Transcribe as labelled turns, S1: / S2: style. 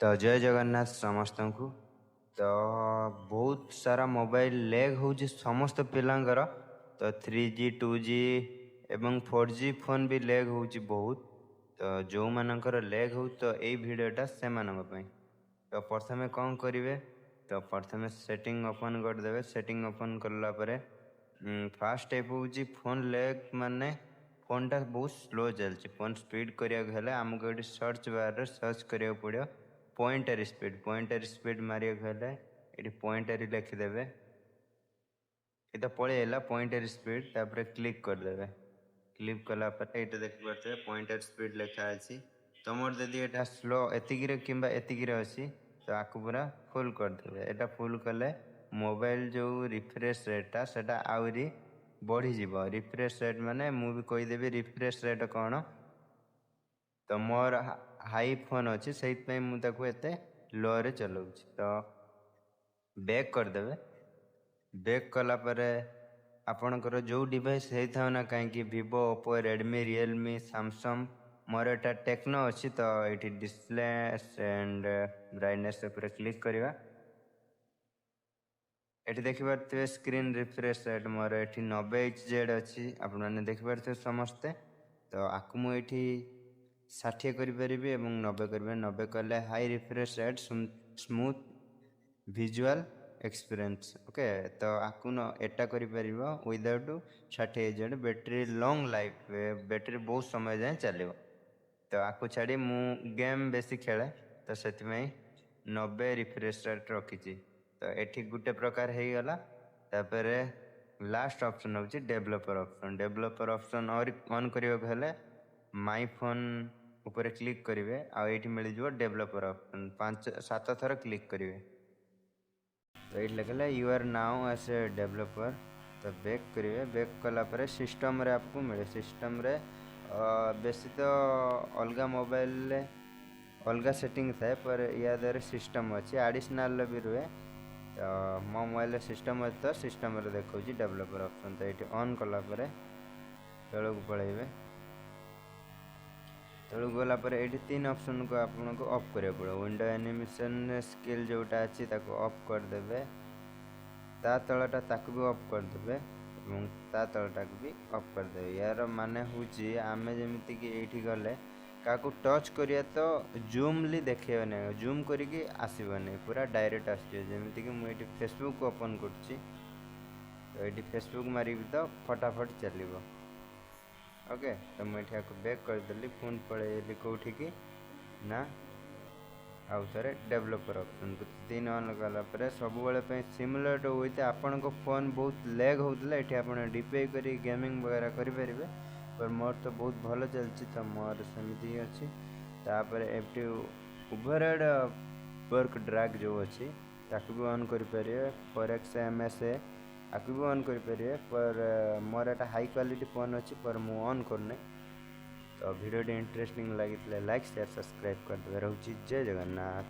S1: ତ ଜୟ ଜଗନ୍ନାଥ ସମସ୍ତଙ୍କୁ। ତ ବହୁତ ସାରା ମୋବାଇଲ ଲେଗ୍ ହେଉଛି ସମସ୍ତ ପିଲାଙ୍କର। ତ 3G, 2G ଏବଂ 4G phone ବି ଲେଗ୍ ହେଉଛି ବହୁତ। ତ ଯେଉଁମାନଙ୍କର ଲେଗ୍ ହେଉଛି, ତ ଏଇ ଭିଡ଼ିଓଟା ସେମାନଙ୍କ ପାଇଁ। ତ ପ୍ରଥମେ କ'ଣ କରିବେ? ତ ପ୍ରଥମେ ସେଟିଂ ଓପନ୍ କରିଦେବେ। ସେଟିଂ ଓପନ୍ କଲା ପରେ ଫାର୍ଷ୍ଟ ଷ୍ଟେପ୍ ହେଉଛି, ଫୋନ୍ ଲେଗ୍ ମାନେ ଫୋନ୍ଟା ବହୁତ ସ୍ଲୋ ଚାଲିଛି। ଫୋନ୍ ସ୍ପିଡ଼ କରିବାକୁ ହେଲେ ଆମକୁ ଏଠି ସର୍ଚ୍ଚ ବାରରେ ସର୍ଚ୍ଚ କରିବାକୁ ପଡ଼ିବ ପଏଣ୍ଟର ସ୍ପିଡ଼। ପଏଣ୍ଟର ସ୍ପିଡ଼ ମାରିବାକୁ ହେଲେ ଏଠି ପଏଣ୍ଟର ଲେଖିଦେବେ। ଏ ତ ପଳେଇ ଆସିଲା ପଏଣ୍ଟର ସ୍ପିଡ଼। ତାପରେ କ୍ଲିକ୍ କରିଦେବେ। କ୍ଲିକ୍ କଲା ପରେ ଏଇଟା ଦେଖିପାରୁଥିବେ, ପଏଣ୍ଟର ସ୍ପିଡ଼ ଲେଖା ଅଛି। ତମର ଯଦି ଏଇଟା ସ୍ଲୋ ଏତିକିରେ କିମ୍ବା ଏତିକିରେ ଅଛି, ତ ଆକୁ ପୁରା ଫୁଲ୍ କରିଦେବେ। ଏଇଟା ଫୁଲ୍ କଲେ ମୋବାଇଲ ଯେଉଁ ରିଫ୍ରେଶ୍ ରେଟ୍ଟା, ସେଇଟା ଆହୁରି ବଢ଼ିଯିବ। ରିଫ୍ରେଶ୍ ରେଟ୍ ମାନେ ମୁଁ ବି କହିଦେବି ରିଫ୍ରେଶ୍ ରେଟ୍ କ'ଣ। ତ ମୋର ହାଇ ଫୋନ୍ ଅଛି, ସେଇଥିପାଇଁ ମୁଁ ତାକୁ ଏତେ ଲୋରେ ଚଲାଉଛି। ତ ବ୍ୟାକ୍ କରିଦେବେ। ବ୍ୟାକ୍ କଲା ପରେ ଆପଣଙ୍କର ଯେଉଁ ଡିଭାଇସ୍ ହେଇଥାଉ ନା କାହିଁକି, Vivo, Oppo, Redmi, Realme, Samsung, ମୋର ଏଇଟା ଟେକ୍ନୋ ଅଛି। ତ ଏଇଠି ଡିସପ୍ଲେ ଆଣ୍ଡ ବ୍ରାଇଟନେସ୍ ଉପରେ କ୍ଲିକ୍ କରିବା। ଏଠି ଦେଖିପାରୁଥିବେ, ସ୍କ୍ରିନ୍ ରିଫ୍ରେଶ୍ ରେଟ୍ ମୋର ଏଠି 90 ଏଚ୍ ଜେଡ଼୍ ଅଛି, ଆପଣମାନେ ଦେଖିପାରୁଥିବେ ସମସ୍ତେ। ତ ଆକୁ ମୁଁ ଏଇଠି 60 କରିପାରିବି ଏବଂ 90 କରିପାରିବି। 90 କଲେ high refresh rate, smooth visual experience, okay। ତ ଆକୁ ନ ଏଟା କରିପାରିବ without 60 Hz, battery long life, battery ବହୁତ ସମୟ ଯାଏଁ ଚାଲିବ। ତ ଆକୁ ଛାଡ଼ି ମୁଁ ଗେମ୍ ବେଶୀ ଖେଳେ, ତ ସେଥିପାଇଁ 90 ରିଫ୍ରେଶ୍ ରେଟ୍ ରଖିଛି। ତ ଏଠି ଗୋଟେ ପ୍ରକାର ହେଇଗଲା। ତାପରେ ଲାଷ୍ଟ ଅପସନ୍ ହେଉଛି developer option. Developer option on କରିବାକୁ ହେଲେ ମାଇ ଫୋନ୍ ଉପରେ କ୍ଲିକ୍ କରିବେ ଆଉ ଏଇଠି ମିଳିଯିବ ଡେଭଲପର ଅପସନ୍। ପାଞ୍ଚ ସାତ ଥର କ୍ଲିକ୍ କରିବେ। ତ ଏଇଠି ଲେଖିଲା "You are now as a developer"। ତ ବ୍ୟାକ୍ କରିବେ। ବ୍ୟାକ୍ କଲା ପରେ ସିଷ୍ଟମ୍ରେ ଆପକୁ ମିଳେ। ସିଷ୍ଟମ୍ରେ ବେଶୀ ତ ଅଲଗା ମୋବାଇଲରେ ଅଲଗା ସେଟିଂ ଥାଏ, ପରେ ୟା ଦେହରେ ସିଷ୍ଟମ୍ ଅଛି, ଆଡ଼ିସନାଲ୍ର ବି ରୁହେ। ତ ମୋ ମୋବାଇଲରେ ସିଷ୍ଟମ୍ ଅଛି, ତ ସିଷ୍ଟମ୍ରେ ଦେଖାଉଛି ଡେଭଲପର ଅପସନ୍। ତ ଏଇଠି ଅନ୍ କଲା ପରେ ତଳକୁ ପଳାଇବେ। ତଳକୁ ଗଲା ପରେ ଏଇଠି ତିନି ଅପସନ୍କୁ ଆପଣଙ୍କୁ ଅଫ୍ କରିବାକୁ ପଡ଼ିବ। ୱିଣ୍ଡୋ ଆନିମେସନ୍ ସ୍କିଲ୍ ଯେଉଁଟା ଅଛି, ତାକୁ ଅଫ୍ କରିଦେବେ। ତା ତଳଟା ତାକୁ ବି ଅଫ୍ କରିଦେବେ ଏବଂ ତା ତଳଟାକୁ ବି ଅଫ୍ କରିଦେବେ। ୟାର ମାନେ ହେଉଛି, ଆମେ ଯେମିତିକି ଏଇଠି ଗଲେ କାହାକୁ ଟଚ୍ କରିବା, ତ ଜୁମ୍ଲି ଦେଖେଇବନି, ଜୁମ୍ କରିକି ଆସିବନି, ପୁରା ଡାଇରେକ୍ଟ ଆସିଯିବ। ଯେମିତିକି ମୁଁ ଏଇଠି ଫେସବୁକ୍ ଓପନ୍ କରୁଛି, ତ ଏଇଠି ଫେସବୁକ୍ ମାରିବି ତ ଫଟାଫଟ ଚାଲିବ। ଓକେ, ତ ମୁଁ ଏଠି ଆକୁ ବ୍ୟାକ୍ କରିଦେଲି। ପୁଣି ପଳେଇଲି କେଉଁଠିକି ନା ଆଉ ଥରେ ଡେଭଲପର ଅପସନ୍କୁ। ତିନି ଅନ୍ କଲା ପରେ ସବୁବେଳେ ପାଇଁ ସିମୁଲେଟ୍ ୱିଥ୍, ଆପଣଙ୍କ ଫୋନ୍ ବହୁତ ଲେଗ୍ ହେଉଥିଲା, ଏଠି ଆପଣ ଡିପିଆଇ କରି ଗେମିଂ ବଗେରା କରିପାରିବେ। ବଟ୍ ମୋର ତ ବହୁତ ଭଲ ଚାଲିଛି, ତ ମୋର ସେମିତି ହିଁ ଅଛି। ତାପରେ ଏଠି ଓଭରହେଡ୍ ୱାର୍କ ଡ୍ରାଗ୍ ଯେଉଁ ଅଛି, ତାକୁ ବି ଅନ୍ କରିପାରିବେ। 4X MSA, ଆକୁ ବି ଅନ୍ କରିପାରିବେ। ପର ମୋର ଏଇଟା ହାଇ କ୍ୱାଲିଟି ଫୋନ୍ ଅଛି, ପର ମୁଁ ଅନ୍ କରୁନି। ତ ଭିଡ଼ିଓଟି ଇଣ୍ଟରେଷ୍ଟିଂ ଲାଗିଥିଲେ ଲାଇକ୍, ସେୟାର, ସବସ୍କ୍ରାଇବ୍ କରିଦେବେ। ରହୁଛି, ଜୟ ଜଗନ୍ନାଥ।